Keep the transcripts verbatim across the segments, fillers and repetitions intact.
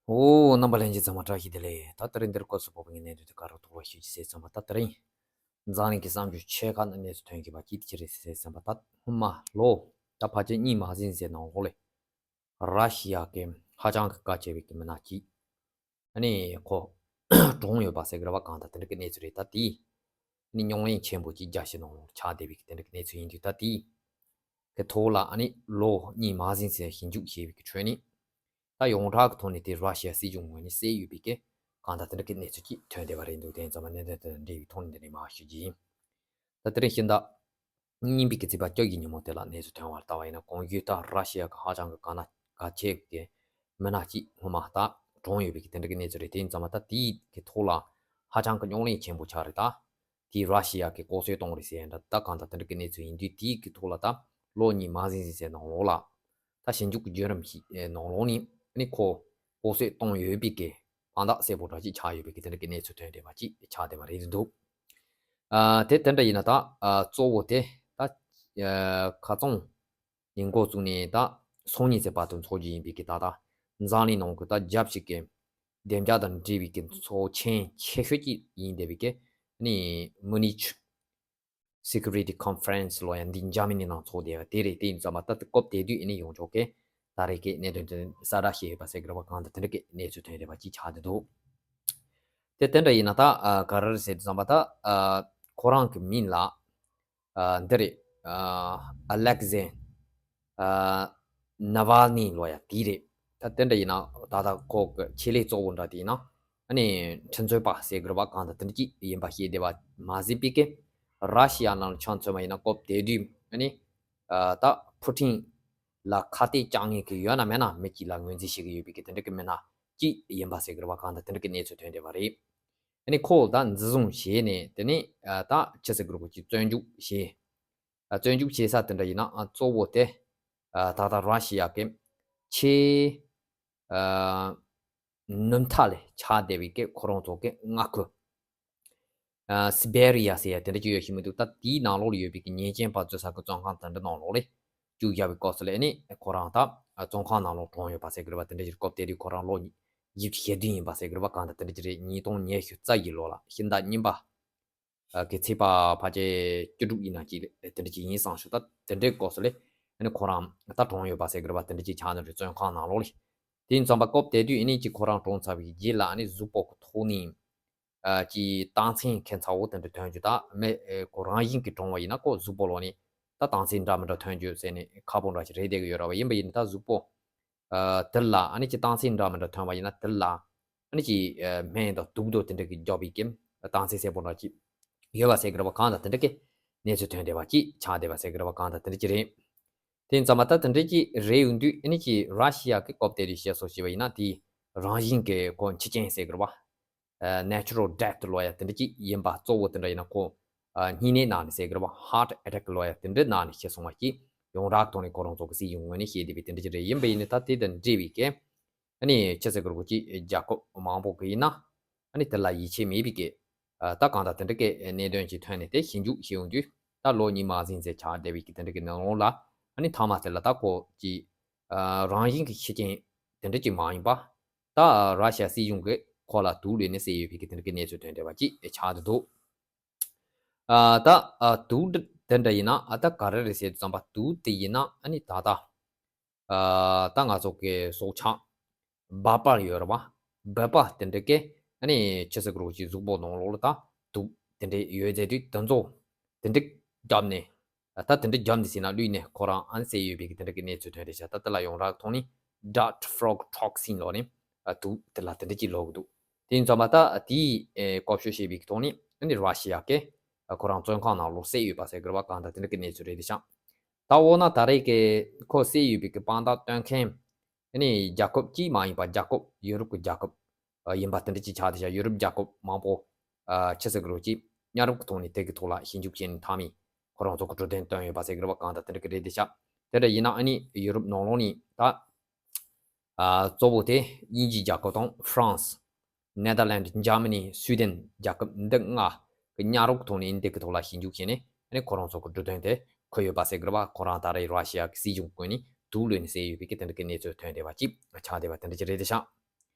ཨོ། རྣམ་པ་ལྷན་རྒྱས་ཚང་མ་བཀྲ་ཤིས་བདེ་ལེགས། ད་དེ་རིང་འདིར་སྐབས་སུ་བབ་པའི་གནད་དོན་དེ་ག་རེ་ཐོག་ལ་ཞུ་རྒྱུ་ཟེར་ཙམ་པ། ད་དེ་རིང་འཛམ་གླིང་གི་གསར་འགྱུར་ཆེ་ཁག་ནང་གནས་ཚུལ་ཐོན་གྱི་པ་ཅིག་དེ་ཅི་རེད་ཟེར་ཙམ་པ། ད་སྔོན་མ་ལོ་ད་ཕལ་ཆེར་གཉིས་མ་ཟིན་ཟེར་ནང་ལོགས་ལ་ར་ཤི་ཡ་གི་ཧ་ཅང་གི་གལ་ཆེ་བའི་གི་མི་སྣ་གཅིག་ཨ་ནི་ཁོ་གྲོངས་ཡོད་པ་ཟེར་གི་རེད་པ། གང་ལྟར་དེ་འདྲ་གི་གནས་ཚུལ་རེད། ད་དེ་ཨ་ནི་རྙོག་གླེང་ཆེན་པོ་ཅིག་རྒྱ་ཆེ་ནང་ལོགས་ཆགས་བསྡད་པའི་གི་དེ་འདྲ་གི་གནས་ཚུལ་ཡིན་དུས། ད་དེ་གི་ཐོག་ལ་ཨ་ནི་ལོ་གཉིས་མ་ཟིན་ཟེར་ཞིབ་འཇུག་བྱས་པའི་གི་ཁྲོད་ནས། ད་ཡོངས་གྲགས་ཀྱི་ཐོག་ནས་དེ་ར་ཤི་ཡ་སྲིད་གཞུང་ངོས་ནས་བསད་ཡོད་པའི་གི་གང་ལྟར་དེ་འདྲ་གི་གནས་ཚུལ་ཅིག་ཐོན་བསྡད་པ་རེད་འདུག་དེ་ཡིན་ཙང་མ་གནད་དོན་དེ་དང་འབྲེལ་བའི་ཐོག་ནས་འདི་ནས་མར་ཞུ་རྒྱུ་ཡིན། ད་དེ་རིང་ཕྱི་ཟླ་གཉིས་པའི་གི་ཚེས་པ་བཅུ་ཡི་ཉིན་མོ་དེ་ལ་གནས་ཚུལ་ཐོན་པར་ལྟ་བ་ཡིན་ན། གོང་ཞུས་ད་ར་ཤི་ཡ་གི་ཧ་ཅང་གི་ག་ན་གལ་ཆེ་གི་མི་སྣ་གཅིག་སྔོན་མ་ད་གྲོངས་ཡོད་པའི་གི་དེ་འདྲ་གི་གནས་ཚུལ་རེད། དེ་ཡིན་ཙང་མ་ད་དེའི་གི་ཐོག་ལ་ཧ་ཅང་གི་རྙོག་གླེང་ཆེན་པོ་ཆགས་རེད། ད་དེ་ར་ཤི་ཡ་གི་ལྐོག་གསོད་གཏོང་རེད་ཟེར་ཡ་འདྲ། ད་གང་ལྟར་དེ་འདྲ་གི་གནས་ཚུལ་ཡིན་དུས། དེའི་གི་ཐོག་ལ་ད་ལོ་གཉིས་མ་ཟིན་ཟིན་ཟེར་ནང་ལོགས་ལ་ད་ཞིབ་འཇུག་གི་བརྒྱུད་རིམ་ཞིག་ནང་ལོགས་ནས་ཨ་ནི་ཁོ་ལྐོག་གསོད་གཏོང་ཡོད་པའི་གི་དཔང་རྟགས་གསལ་པོ་འདྲ་ཅིག་ཆགས་ཡོད་པའི་གི་དེ་འདྲ་གི་གནས་ཚུལ་ཐོན་བསྡད་པ་ཅིག་ཆགས་བསྡད་པ་རེད་འདུག་ཨ་དེ་དེ་འདྲ་ཡིན་ན་ད་ཨ་གཙོ་བོ་དེ་ད་ཨ་ཁ་སང་ཉིན་འགོ་བཙུགས་ནས་ད་སང་ཉིན་ཚེས་པ་དུ་འཚོགས་རྒྱུ་ཡིན་པའི་གི་ད་ལྟ་འཛམ་གླིང་ནང་གི་ད་རྒྱབ་ཞིག་གི་བདེ་འཇགས་དང་འབྲེལ་བའི་གི་ཚོགས་ཆེན་ཆེ་ཤོས་ཅིག་ཡིན་བསྡད་པའི་གི་ནི་མུ་ནིཆ་Security Conference ལོ་ཡ་འདི་འཇར་མ་ནི་ནང་ཚོགས་བསྡད་པ་དེ་རེད། དེ་ཡིན་ཙང་མ་ད་ལྟ་སྐབས་དེ་དུས་ཨ་ནི་ཡོངས་ཁྱབ་ཀྱི་ད་རེས་ཀྱི་གནད་དོན་དེ་གསལ་བསྒྲགས་བྱས་ཡོད་པ་ཟེར་གི་རེད་པ། གང་ལྟར་དེ་འདྲ་གི་གནས་ཚུལ་ཐོན་བསྡད་པ་ཅིག་ཆགས་བསྡད་འདུག་དེ་དེ་འདྲ་ཡིན་ན་ད་ཨ་ག་རེ་རེད་ཟེར་དུས་ཙམ་པ། ད་ཨ་ཁོ་རང་གི་མིང་ལ་ཨ་འདི་རེད། ཨ་ཨ་ལེག་ཟེ་ཨ་ནཱ་ཝལ་ནི་ལོ་ཡ་དེ་རེད། ད་དེ་འདྲ་ཡིན་ན་ད་ལྟ་ཁོ་གི་ཆེད་ལས་གཙོ་བོ་འདྲ་དེ་ཡིན་ན་ཨ་ནི་ཁྲིམས་རྩོད་པ་ཟེར་གི་རེད་པ། གང་ལྟར་དེ་འདྲ་ཅིག་ཡིན་པ་ཤེས་བསྡད་པ་མ་ཟད་པའི་གི་ར་ཤི་ཡ་ནང་ལ་ཆ་མཚོན་པ་ཡིན་ན་སྐབས་དེ་དུས་ཨ་ནི་ཨ་ད་ཕུ་ཊིན་ལ་ཁ་གཏད་གཅོག་མཁན་གི་ཡོད་ན་མེད་ན་མི་གཅིག་ལ་ངོས་འཛིན་བྱེད་ཀྱི་ཡོད་པའི་གི་དེ་འདྲ་གི་མི་སྣ་གཅིག་ཡིན་པ་ཟེར་གི་རེད་པ། གང་ལྟར་དེ་འདྲ་གི་གནས་ཚུལ་ཐོན་བསྡད་པ་རེད། ཨ་ནི་ཁོ་ད་འཛིན་བཟུང་བྱས་ནས་དེ་ནས་ཨ་ད་ཅི་ཟེར་དགོས་རེད། ཁོ་ཅིག་བཙོན་འཇུག་བྱས། ཨ་བཙོན་འཇུག་བྱེད་ས་དེ་འདྲ་ཡིན་ན་ཨ་གཙོ་བོ་དེ་ཨ་ད་ལྟ་ར་ཤི་ཡ་གི་ཆེས་ཨ་ནུབ་མཐའ་ལ་ཆགས་བསྡད་པའི་གི་ཁོ་རང་ཚོ་གི་མངའ་ཁུལ་ཨ་སི་བེ་རི་ཡ་ཟེར་ཡ་དེ་འདྲ་ཅིག་ཡོད་ཤེས་མི་འདུག་ད་དེའི་ནང་ལོགས་ལ་ཡོད་པའི་གི་ཉེས་ཅན་པ་འཛུལ་ས་གི་བཙོན་ཁང་དེ་འདྲ་ནང་ལོགས་ལ་བཅུག་བཞག་པའི་སྐབས་སུ་ལ་ཨ་ནི་ཁོ་རང་ད་ཨ་བཙོན་ཁང་ནང་ལོགས་གྲོངས་ཡོད་པ་ཟེར་གི་རེད་པ། དེ་འདྲ་ཅིག་སྐབས་དེ་དུས་ཁོ་རང་ལོ་བཞི་བཅུ་ཞེ་བདུན་ཡིན་པ་ཟེར་གི་རེད་པ། གང་ལྟར་དེ་འདྲ་ཅིག་རེད། ཉིས་སྟོང་ཉི་ཤུ་རྩ་བཞི་ལོ་ལ་ཕྱི་ཟླ་གཉིས་པ་ཨ་གི་ཚེས་པ་ཕལ་ཆེར་བཅུ་དྲུག་ཡིན་ན་ཅིག་ལ་དེ་འདྲ་ཅིག་ཡིན་བསམ་ཞུ། ད་དེ་འདྲའི་སྐབས་སུ་ལ་ཨ་ནི་ཁོ་རང་ད་གྲོངས་ཡོད་པ་ཟེར་གི་རེད་པ། དེ་འདྲ་ཅིག་ཆགས་ནི་རེད། བཙོན་ཁང་ནང་ལོགས་ལ། དེ་ཡིན་ཙང་པ་སྐབས་དེ་དུས་ཨ་ནི་ཅིག་ཁོ་རང་གྲོངས་ཚར་བའི་རྗེས་ལ་ཨ་ནི་གཟུགས་པོ་གི་ཐོག་ནས་ཨ་ཅིག་རྟགས་མཚན་ཁྱད་མཚར་བོ་དེ་འདྲ་ཐོན་རྒྱུ། ད་མི་ཨེ་ཁོ་རང་བཞིན་གྱིས་གྲོངས་པ་ཡིན་ན་ཁོ་གཟུགས་པོ་ལོགས་ནས་ད་རྟགས་མཚན་འདྲ་མི་འདྲ་ཐོན་རྒྱུ་ཟེར་ནས་ཁག་པོ་འདྲ་ཞིག་རེད་བསྡད་ཀྱི་ཡོད་རེད་པ། ཡིན་པ་ཡིན་ན་ད་གཟུགས་པོ་ཨ་དེ་ལ་ཨ་ནི་ཅིག་རྟགས་མཚན་འདྲ་མི་འདྲ་ཐོན་པ་ཡིན་ན་དེ་ལ་ཨ་ནི་ཅིག་ཨ་སྨན་དང་དུག་དང་དེ་འདྲ་གི་རྒྱག་པའི་གི་རྟགས་མཚན་གསལ་པོ་འདྲ་ཅིག་ཡོད་པ་ཟེར་གི་རེད་པ། གང་ལྟར་དེ་འདྲ་གི་གནས་ཚུལ་ཐོན་བསྡད་པ་ཅིག་ཆགས་བསྡད་པ་ཟེར་གི་རེད་པ། གང་ལྟར་དེ་འདྲ་ཅིག་རེད། དེ་ཡིན་ཙང་མ་ད་དེ་འདྲ་ཅིག་རེད་ཡོང་དུས་ཨ་ནི་ཅིག་ར་ཤི་ཡ་གི་སྐབས་དེ་དུས་བཤད་སྲོལ་བྱས་པ་ཡིན་ན་དེ་རང་བཞིན་གྱི་ཁོ་འཆི་རྐྱེན་ཟེར་གི་རེད་པ། ཨ་natural death ལོ་ཡ་དེ་འདྲ་ཅིག་ཡིན་པ། གཙོ་བོ་དེ་འདྲ་ཡིན་ན་ཁོ་ཨ་སྨྱུང་གནས་ནང་ནས་ཟེར་གི་རེད་པ། heart attack ལོ་ཡ་དེ་འདྲའི་ནང་ནས་ཤི་སོང་བ་ཅིག་ཡོངས་གྲགས་ཐོག་ནས་ཁོ་རང་ཚོ་གི་སྲིད་གཞུང་ངོས་ནས་བཤད་བསྡད་པའི་དེ་འདྲ་ཅིག་རེད། ཡིན་པ་ཡིན་ན་ད་དེ་དང་འབྲེལ་བའི་གི་ཨ་ནི་ཅི་ཟེར་དགོས་རེད། ཁོ་ཅིག་རྒྱལ་ཁབ་མང་པོ་གི་ཡིན་ན་ཨ་ནི་དེ་ལ་ཡིད་ཆེས་མེད་པའི་གི་ཨ་ད་གང་ལྟར་དེ་འདྲ་གི་གནད་དོན་ཅིག་ཐོན་ནས་དེ་ཞིབ་འཇུག་བྱེད་ཡོང་དུས། ད་ལོ་གཉིས་མ་ཟིན་ཙམ་ཆགས་བསྡད་པའི་གི་དེ་འདྲ་གི་ནང་ལོགས་ལ་ཨ་ནི་མཐའ་མ་དེ་ལ་ད་ཁོ་ཅིག་ཨ་རང་བཞིན་གྱི་འཆི་རྐྱེན་དེ་འདྲ་ཅིག་མ་ཡིན་པ། ད་ར་ཤི་ཡ་སྲིད་གཞུང་གིས་ཁོ་ལ་དུག་བླུད་ནས་བསད་ཡོད་པའི་གི་དེ་འདྲ་གི་གནས་ཚུལ་ཐོན་བསྡད་པ་ཅིག་ཆགས་བསྡད་འདུག་ཨ་ད་ཨ་དུག་དེ་འདྲ་ཡིན་ན་ཨ་ད་ག་རེ་རེད་ཟེར་དུས་ཙམ་པ། དུག་དེ་ཡིན་ན་ཨ་ནི་ད་ལྟ་ཨ་ད་ང་ཚོ་གི་སྲོག་ཆགས་སྦལ་པ་ཡོད་རེད་པ། སྦལ་པ་དེ་འདྲ་གི་ཨ་ནི་ཅི་ཟེར་དགོས་རེད། ཁོ་ཅིག་གཟུགས་པོ་ནང་ལོགས་ལ་ད་དུག་དེ་འདྲ་ཡོད་ཟེར་དུས་དེ་ཚོ་དེ་འདྲ་བརྒྱབ་ནས་ཨ་ད་དེ་འདྲ་བརྒྱབ་ནས་ཟེར་ན་བླུད་ནས་ཁོ་རང་ཨ་ནི་བསད་ཡོད་པའི་གི་དེ་འདྲ་གི་གནས་ཚུལ་ཐོན་བསྡད་ཤག་ད་དེ་ལ་ཡོངས་གྲགས་ཐོག་ནས་dart frog toxin ལབ་ནས་ཨ་དུག་དེ་ལ་དེ་འདྲ་ཅིག་ལབ་ཀྱི་འདུག་དེ་ཡིན་ཙང་མ་ད་དེའི་ཨེ་བཀོལ་སྤྱོད་བྱས་པའི་གི་ཐོག་ནས་ཨ་ནི་ར་ཤི་ཡ་གི་ཨ་ཁོ་རང་བཙོན་ཁང་ནང་ལོགས་བསད་ཡོད་པ་ཟེར་གི་རེད་པ། གང་ལྟར་དེ་འདྲ་གི་གནས་ཚུལ་རེད་བསྡད་ཤག་ད་འོ་ན་ད་རེས་ཀྱི་ཁོ་བསད་ཡོད་པའི་གི་དཔང་རྟགས་སྟོན་མཁན་ཨ་ནི་རྒྱལ་ཁབ་གཅིག་མ་ཡིན་པ་རྒྱལ་ཁབ་ཡུ་རོབ་ཀྱི་རྒྱལ་ཁབ་ཨ་ཡིན་པ་དེ་འདྲ་ཅིག་ཆགས་བསྡད་ཤག་ཡུ་རོབ་རྒྱལ་ཁབ་མང་པོ་ཨ་ཅི་ཟེར་དགོས་རེད། ཅིག་གཉའ་རབས་ཀྱི་ཐོག་ནས་དེ་གི་ཐོག་ལ་ཞིབ་འཇུག་བྱས་ནས་མཐའ་མའི་ཁོ་རང་ཚོ་གི་གྲོས་དོན་བཏོན་ཡོད་པ་ཟེར་གི་རེད་པ། གང་ལྟར་དེ་འདྲ་གི་རེད་བསྡད་ཤག་དེ་འདྲ་ཡིན་ན་ཨ་ནི་ཡུ་རོབ་ནང་ལོགས་ནས་ད་ཨ་གཙོ་བོ་དེ་དབྱིན་ཇིའི་རྒྱལ་ཁབ་དང་ཧྥ་རན་སི། ནེ་དར་ལན་ཌི། འཇར་མ་ནི། སུའེ་ཌེན། རྒྱལ་ཁབ་འདི་ལྔ་གི་གཉའ་རབས་ཐོག་ནས་འདི་གི་ཐོག་ལ་ཞིབ་འཇུག་བྱས་ནས་ཨ་ནི་ཁོ་རང་ཚོ་གི་གྲོས་དོན་དེ་འཁོད་ཡོད་པ་ཟེར་གི་རེད་པ། ཁོ་རང་ད་རེས་ར་ཤི་ཡ་གི་སྲིད་གཞུང་ངོས་ནས་དུག་བླུད་ནས་བསད་ཡོད་པའི་གི་དེ་འདྲ་གི་གནས་ཚུལ་ཐོན་བསྡད་པ་ཅིག་ཆགས་བསྡད་པ་དེ་འདྲ་ཅིག་རེད་བསྡད་ཤག་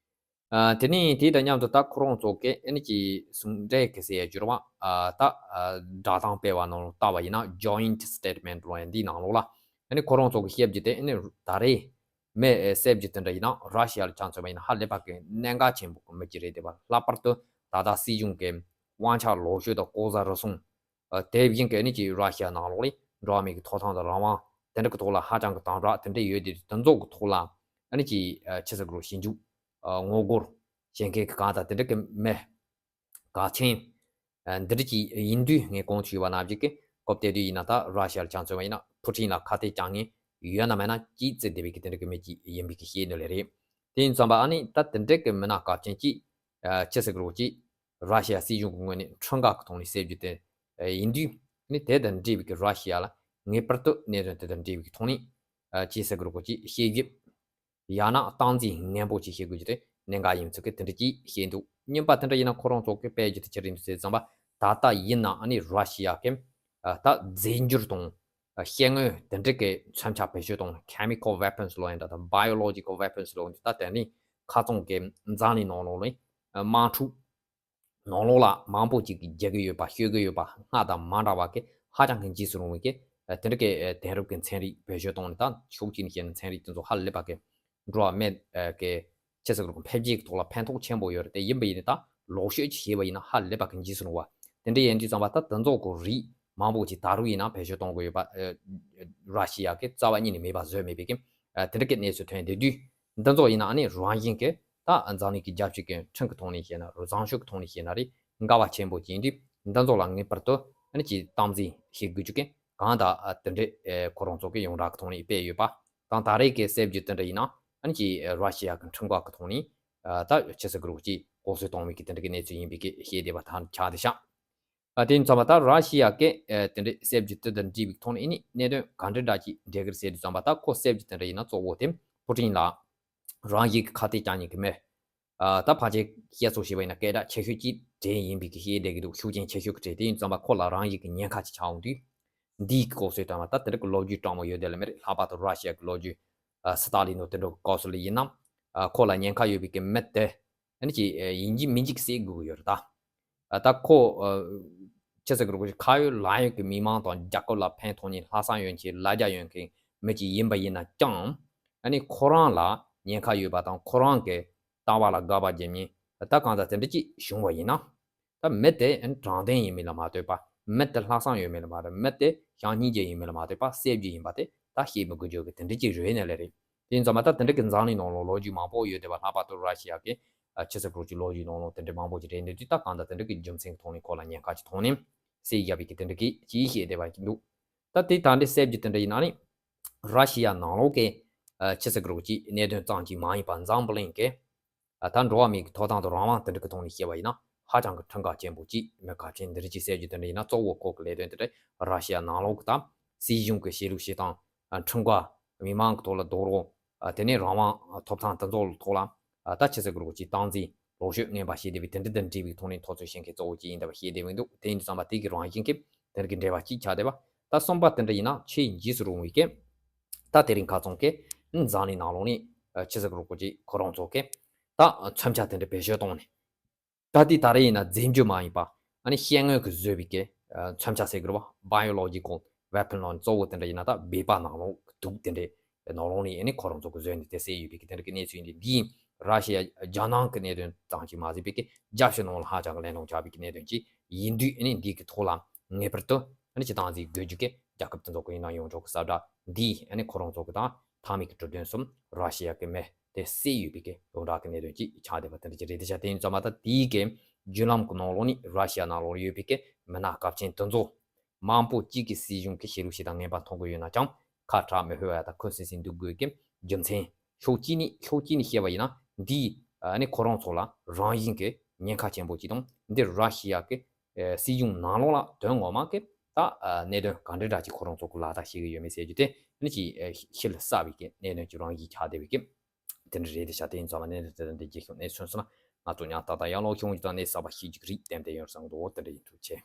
ཨ། དེ་ནས་དེ་དང་མཉམ་དུ་ད་ཁོ་རང་ཚོ་གི་ཨ་ནི་ཀྱི་གསུང་འབྲེལ་གྱི་ཟེར་ཡ་བསྒྱུར་བ། ཨ། ད་ཨ་བསྒྲགས་གཏམ་སྤེལ་བ་ནང་ལ་བལྟས་པ་ཡིན་ན་Joint Statement ལོ་ཡ་འདིའི་ནང་ལོགས་ལ་ཨ་ནི་ཁོ་རང་ཚོ་གི་བཤད་རྒྱུ་དེ་ཨ་ནི་ད་རེས་མི་གསོད་རྒྱུ་དེ་འདྲ་ཡིན་ན་ར་ཤི་ཡ་ལ་ཆ་མཚོན་པ་ཡིན་ན་ཧ་ལས་པ་གི་གནད་འགག་ཆེན་པོ་གི་མི་གཅིག་རེད་དེ་བ། ལྷག་པར་དུ་ད་ལྟ་སྲིད་གཞུང་གི་དབང་ཆ་ལོག་སྤྱོད་དང་ལྐོག་ཟ་རུལ་སུངས། ཨ། དེ་བཞིན་གྱི་ཨ་ནི་ཀྱི་ར་ཤི་ཡ་ནང་ལོགས་ལ་འགྲོ་བ་མིའི་གི་ཐོབ་ཐང་དང་རང་དབང་དེ་འདྲ་གི་ཐོག་ལ་ཧ་ཅང་གི་དམ་དྲག་དེ་འདྲ་ཡོད་དེ། དེ་ཚོ་གི་ཐོག་ལ་ཨ་ནི་ཀྱི་ཨ་ཆི་ཟེར་དགོས་རེད། ཞིབ་འཇུག་ཨ། ངོ་རྒོལ་བྱེད་མཁན་གྱི་གང་ལྟར་དེ་འདྲ་གི་མི་གལ་ཆེན་ཨ་འདི་འདྲ་ཅིག་ཡིན་དུས། ངས་གོང་དུ་ཞུས་པ་ནང་བཞིན་གྱི་སྐབས་དེ་དུས་ཡིན་ན་ད་ར་ཤི་ཡ་ལ་ཆ་མཚོན་པ་ཡིན་ན་ཕུ་ཊིན་ལ་ཁ་གཏད་བཅག་མཁན་ཡོད་ན་མེད་ན་གཅིག་བརྩི་བདེ་བའི་གི་དེ་འདྲ་གི་མི་ཅིག་ཡིན་པའི་གི་བཤད་ནི་ལས་རེད། དེ་ཡིན་ཙམ་པ་ཨ་ནི་ད་དེ་འདྲ་གི་མི་སྣ་གལ་ཆེན་ཅིག་ཨ། ཆི་ཟེར་དགོས་རེད། ཅིག་ར་ཤི་ཡ་སྲིད་གཞུང་གི་ངོས་ནས་ཁྲིམས་འགལ་གྱི་ཐོག་ནས་བསད་རྒྱུ་དེ་ཡིན་དུས། ནི་དེ་དང་འབྲེལ་བའི་གི་ར་ཤི་ཡ་ལ་ངེས་པར་དུ་གནད་དོན་དེ་དང་འབྲེལ་བའི་གི་ཐོག་ནས་ཨ་ཅི་ཟེར་དགོས་རེད། ཅིག་དཔྱད་ཞིབ་ཡང་ན་སྟངས་འཛིན་ནན་པོ་ཅིག་བྱེད་དགོས་རྒྱུ་དེ་གནད་འགག་ཡིན་ཚུལ་གྱི་དེ་འདྲ་ཅིག་བཤད་འདུག་རྙིང་པ་དེ་འདྲ་ཡིན་ན་ཁོ་རང་ཚོ་གི་དཔེ་རྒྱུ་དེ་ཅི་རེད་འདུག་ཟེར་ཙམ་པ། ད་ལྟ་ཡིན་ན་ཨ་ནི་ར་ཤི་ཡ་གི་ཨ་ད་རྫས་འགྱུར་དང་ཨ་སྐྱེ་དངོས་དེ་འདྲ་གི་མཚོན་ཆ་བེད་སྤྱོད་གཏོང་། Chemical weapons ལོ་ཡིན་ད་དང་Biological weapons ལོ་ཡིན་ད། དེ་ནི་ཁ་ཚང་གི་འཛམ་གླིང་ནང་ལོགས་ལ་ཨ་དམག་འཁྲུག་ནང་ལོགས་ལ་མང་པོ་ཅིག་གིས་རྒྱག་གི་ཡོད་པ། ཤོད་ཀྱི་ཡོད་པ་སྔར་དང་མ་འདྲ་བ་གི་ཧ་ཅང་གི་འཇིགས་སུ་རུང་བའི་གི་ཨ་དེ་འདྲ་གི་ཨ་དེང་རབས་ཀྱི་ཚན་རིག་བེད་སྤྱོད་གཏོང་ནས། ད་ཕྱོགས་གཅིག་ནས་བཤད་ན་ཚན་རིག་དེ་ཚོ་ཧ་ལས་པ་གི་འགྲོ་བ་མི་ཨ་གི་ཆི་ཟེར་དགོས་རེད། འཕེལ་རྒྱས་ཀྱི་ཐོག་ལ་ཕན་ཐོགས་ཆེན་པོ་ཡོད་རེད། དེ་ཡིན་པ་ཡིན་ན་ད་ལོག་ཤོས་ཅིག་བྱས་པ་ཡིན་ན་ཧ་ལས་པ་གི་འཇིགས་སུ་རུང་བ། དེ་འདྲ་ཡིན་དུས་ཙམ་པ་ད་དེ་ཚོ་གི་རིགས་མང་པོ་ཅིག་ད་རུང་ཡིན་ན་བེད་སྤྱོད་གཏོང་གི་ཡོད་པ་ཨ་ར་ཤི་ཡ་གི་རྩ་བ་ཉིད་ནས་མེད་པ་བཟོས་མེད་པའི་གི་ཨ་དེ་འདྲ་གི་གནས་ཚུལ་ཐོན་བསྡད་དུས། འདི་ཚོ་ཡིན་ན་ཨ་ནི་རང་བཞིན་གི་ད་འཛམ་གླིང་གི་རྒྱལ་སྤྱི་གི་ཁྲིམས་ཀྱི་ཐོག་ནས་བཤད་ན་རེད། བཟང་སྤྱོད་ཀྱི་ཐོག་ནས་བཤད་ན་རེད། འགལ་བ་ཆེན་པོ་ཅིག་ཡིན་དུས། འདི་ཚོ་ལ་ངེས་པར་དུ་ཨ་ནི་ཅིག་སྟངས་འཛིན་བྱེད་དགོས་རྒྱུ་གི་གང་ལྟར་ཨ་དེ་འདྲས་ཨེ་ཁོ་རང་ཚོ་གི་ཡོངས་གྲགས་ཀྱི་ཐོག་ནས་སྤེལ་ཡོད་པ་དང་། ད་རེས་ཀྱི་གསར་འགྱུར་དེ་འདྲ་ཡིན་ན་ཨ་ནི་ཅིག་ཨེ་ར་ཤི་ཡ་གི་ཁྲིམས་འགལ་གྱི་ཐོག་ནས་ཨ་ད་ཆི་ཟེར་དགོས་རེད། ཅིག་ལྐོག་གསོད་གཏོང་བའི་གི་དེ་འདྲ་གི་གནས་ཚུལ་ཡིན་པའི་གི་བཤད་བསྡད་པ་ད་ཆགས་བསྡད་ཤག་ཨ་དེ་ཡིན་ཙམ་པ་ད་ར་ཤི་ཡ་གི་ཨེ་དེ་འདྲའི་གསར་འགྱུར་དེ་དང་འབྲེལ་བའི་ཐོག་ནས་ཨ་ནི་གནད་དོན་ག་འདྲ་འདྲ་ཅིག་འགྲིག་གི་རེད་ཟེར་དུས་ཙམ་པ། ད་ཁོ་གསར་འགྱུར་དེ་འདྲ་ཡིན་ན་གཙོ་བོ་དེ་ཕུ་ཊིན་ལ་རང་བཞིན་གྱི་ཁ་གཏད་བཅག་མཁན་གྱི་མི། ཨ་ད་ཕལ་ཆེར་བཤད་སྲོལ་བྱས་པ་ཡིན་ན་སྐད་གྲགས་ཆེ་ཤོས་ཀྱི་གྲས་ཡིན་པའི་གི་བཤད་བསྡད་ཀྱི་འདུག་ཤུགས་རྐྱེན་ཆེ་ཤོས་ཀྱི་གྲས་དེ་ཡིན་ཙམ་པ་ཁོ་ལ་རང་བཞིན་གྱི་ཉེན་ཁ་ཅིག་ཆགས་འོང་དུས། འདིའི་གི་ལྐོག་གསོད་བཏང་བ་ད་དེ་འདྲ་གི་ལོ་རྒྱུས་སྤྲང་མོ་ཡོད་དེ་ལ་མེད་རེད། ལྷག་པར་དུ་ར་ཤི་ཡ་གི་ལོ་རྒྱུས་ཨ་སི་ཏཱ་ལིན་ནོ་དེ་འདྲ་གི་སྐབས་སུ་ལ་ཡིན་ན། ཨ་ཁོ་ལ་ཉེན་ཁ་ཡོད་པའི་གི་མི་དེ་ཨ་ནི་ཅིག་ཨ་ཡིན་གཅིག་མིན་གཅིག་བསད་དགོས་ཀྱི་ཡོད་རེད་ད། ཨ་ད་ཁོ་ཨ་ཆི་ཟེར་དགོས་རེད། ཁ་ཡོད་ལག་ཡོད་ཀྱི་མི་མང་དང་རྒྱལ་ཁབ་ལ་ཕན་ཐོགས་མཁན་ལྷག་བསམ་ཡོད་མཁན་ལ་རྒྱ་ཡོད་མཁན་མི་ཅིག་ཡིན་པ་ཡིན་ན་ཀྱང་། ཨ་ནི་ཁོ་རང་ལ་ཉེན་ཁ་ཡོད་པ་དང་ཁོ་རང་གི་ལྟ་བ་ལ་དགག་པ་བརྒྱབ་མཁན་ད་གང་ལྟར་དེ་འདྲ་ཅིག་བྱུང་བ་ཡིན་ན། ད་མི་དེ་ཨ་ནི་དྲང་བདེན་ཡིན་མིན་ལ་མ་ལྟོས་པ། མི་དེ་ལྷག་བསམ་ཡོད་མིན་ལ་མ་ལྟོས། མི་དེ་བྱམས་སྙིང་རྗེ་ཡིན་མིན་ལ་མ་ལྟོས་པ། བསད་རྒྱུ་ཡིན་པ་དེ་ད་བཤད་མི་དགོས་རྒྱུ་གི་དེ་འདྲ་ཅིག་རེད་ནི་ལས་རེད། དེ་ཡིན་ཙང་མ་ད་དེ་འདྲ་གི་འཛམ་གླིང་ནང་ལ་ལོ་རྒྱུས་མང་པོ་ཡོད་བསྡད་པ། ལྷག་པར་དུ་ར་ཤི་ཡ་གི་ཨ་ཆི་ཟེར་དགོས་རེད། ཅིག་ལོ་རྒྱུས་ནང་ལ་དེ་འདྲ་མང་པོ་ཅིག་རེད་འདུག་དུས། ད་གང་ལྟར་དེ་འདྲ་གི་རྒྱུ་མཚན་གྱི་ཐོག་ནས་ཁོ་ལ་ཉེན་ཁ་ཅིག་མཐོང་ནས་བསད་བཞག་པའི་གི་དེ་འདྲ་གི་ཅིག་བཤད་བསྡད་པ་ཅིག་འདུག་ད་དེ་ད་འདྲའི་གསར་འགྱུར་དེ་འདྲ་ཡིན་ན་ནི། ར་ཤི་ཡ་ནང་ལོགས་ཀྱི་ཨ་ཆི་ཟེར་དགོས་རེད། ཅིག་གནད་དོན་ཙམ་ཅིག་མ་ཡིན་པ་འཛམ་བུ་གླིང་གི་ཨ་ད་འགྲོ་བ་མིའི་གི་ཐོབ་ཐང་དང་རང་དབང་དེ་འདྲ་གི་ཐོག་ནས་བཤད་པ་ཡིན་ན་ཧ་ཅང་གི་ཁྲིམས་འགལ་ཆེན་པོ་ཅིག་མི་གལ་ཆེན་འདི་འདྲ་ཅིག་གསར་འགྱུར་དེ་འདྲ་ཡིན་ན་གཙོ་བོ་ཁོ་གི་ལས་དོན་དེ་འདྲ་ར་ཤི་ཡ་ནང་ལོགས་ཀྱི་ད་སྲིད་གཞུང་གི་བྱེད་ལུགས་བྱེད་སྟངས། ཨ་ཁྲིམས་འགལ། མི་མང་གི་ཐོག་ལ་རྡོག་རོལ། ཨ་དེ་ནས་རང་དབང་ཐོབ་ཐང་དེ་ཚོ་ཐོག་ལ་ཨ་ད་ཆི་ཟེར་དགོས་རེད། ཅིག་སྟངས་འཛིན་ལོག་ཤོས་ངན་པ་བྱེད་བསྡད་པའི་དེ་འདྲ་དང་འབྲེལ་བའི་ཐོག་ནས་འཐབ་རྩོད་བྱེད་མཁན་གཙོ་བོ་ཅིག་ཡིན་བསྡད་པ་བཤད་བསྡད་མི་འདུག་དེ་ཡིན་དུས་ཙམ་པ་དེ་གི་རང་བཞིན་གྱིས་དེ་འདྲ་གི་འབྲེལ་བ་ཅིག་ཆགས་བསྡད་པ། ད་གསུམ་པ་དེ་འདྲ་ཡིན་ན་ཆེས་འཇིགས་སུ་རུང་བའི་གི་ད་དེ་རིང་ཁ་སང་གི་འཛམ་གླིང་ནང་ལོགས་ནས་ཨ་ཆི་ཟེར་དགོས་རེད། ཅིག་ཁོ་རང་ཚོ་གི་ད་མཚོན་ཆ་དེ་འདྲ་བེད་སྤྱོད་བཏང་ནས། ད་ལྟའི་ད་རེས་ཡིན་ན་རྫས་འགྱུར་མ་ཡིན་པ་ཨ་ནི་སྐྱེ་དངོས་ཀྱིས་བཟོས་པའི་གི་ཨ་མཚོན་ཆ་ཟེར་དགོས་རེད་པ། Biological weapon ལོ་གཙོ་བོ་དེ་འདྲ་ཡིན་ན་ད་སྦལ་པ་ནང་ལོགས་ཀྱི་དུག་དེ་འདྲའི་ནང་ལོགས་ནས་ཨ་ནི་ཁོ་རང་ཚོ་གིས་བཟོས་ནས་དེ་བསད་ཡོད་པའི་གི་དེ་འདྲ་གི་གནས་ཚུལ་ཡིན་དུས། འདིས་ར་ཤི་ཡ་རྒྱལ་ནང་གི་གནད་དོན་ཙམ་ཅིག་མ་ཟད་པའི་གི་རྒྱལ་སྤྱི་ནང་ལ་ཧ་ཅང་གི་གླེང་སློང་བྱ་བའི་གི་གནད་དོན་ཅིག་ཡིན་དུས། ཨ་ནི་འདི་གི་ཐོག་ལ་ངེས་པར་དུ་ཨ་ནི་ཅིག་སྟངས་འཛིན་དགོས་རྒྱུ་གི་རྒྱལ་ཁབ་དེ་ཚོ་གི་ཡིན་ན་ཡོངས་གྲགས་གི་ས་བཀྲ་འདིས་ཨ་ནི་ཁོ་རང་ཚོ་གི་ད་མཐའ་མའི་གི་གྲུབ་དོན་སོགས་ར་ཤི་ཡ་གི་མི་དེ་བསད་ཡོད་པའི་གི་ཡོངས་གྲགས་ཀྱི་གནད་དོན་ཅིག་ཆགས་བསྡད་པ་དེ་འདྲ་ཅིག་རེད། དེ་ཆ་དེ་ཡིན་ཙང་མ་ད་དེའི་གི་བརྒྱུད་ལམ་གྱི་ནང་ལོགས་ནས་ར་ཤི་ཡ་ནང་ལོགས་ཡོད་པའི་གི་མི་སྣ་གལ་ཆེན་དེ་ཚོ་མང་པོ་གཅིག་གི་སྲིད་གཞུང་གི་བྱེད་ལུགས་ཤིག་དང་ངན་པ་མཐོང་གི་ཡོད་ན་ཀྱང་། ཁ་གྲག་མི་ཕོད་པ་ཡ་དང་ཁུ་སིམ་སིམ་འདུག་དགོས་ཀྱི་རྒྱུ་མཚན། ཕྱོགས་གཅིག་ནས་ཕྱོགས་གཅིག་ནས་བཤད་པ་ཡིན་ན་འདིས་ཨ་ནི་ཁོ་རང་ཚོ་ལ་རང་བཞིན་གྱི་ཉེན་ཁ་ཆེན་པོ་ཅིག་དང་། འདི་ར་ཤི་ཡ་གི་ཨ་སྲིད་གཞུང་ནང་ལོགས་ལ་དོན་ངོ་མ་གི་ད་ཨ་གནད་དོན་ག་འདྲ་འདྲ་ཅིག་ཁོ་རང་ཚོ་གི་ལག་བསྟར་བྱེད་ཀྱི་ཡོད་མེད་ཟེར་རྒྱུ་དེ་ཨ་ནི་ཅིག་ཨ་ཤེས་ལ་གསལ་བའི་གི་གནད་དོན་ཅིག་རང་བཞིན་ཆགས་བསྡད་པའི་གི་དེ་འདྲ་རེད། དེ་ཆ་དེ་ཡིན་ཙང་མ་གནད་དོན་དེ་འདྲ་རྒྱས་ཤིང་གནས་ཚུལ་སོང་ན་ང་ཚོ་ཉག་ཏག་ཏག་ཡར་ལོག་བྱུང་ཡོད་དང་གནས་གསར་པ་ཤེས་ཀྱི་རིགས་ཏན་ཏན་ཡོང་བསམ་གི་འདུག་དེ་འདྲ་ཡིན། ཐུགས་རྗེ་ཆེ།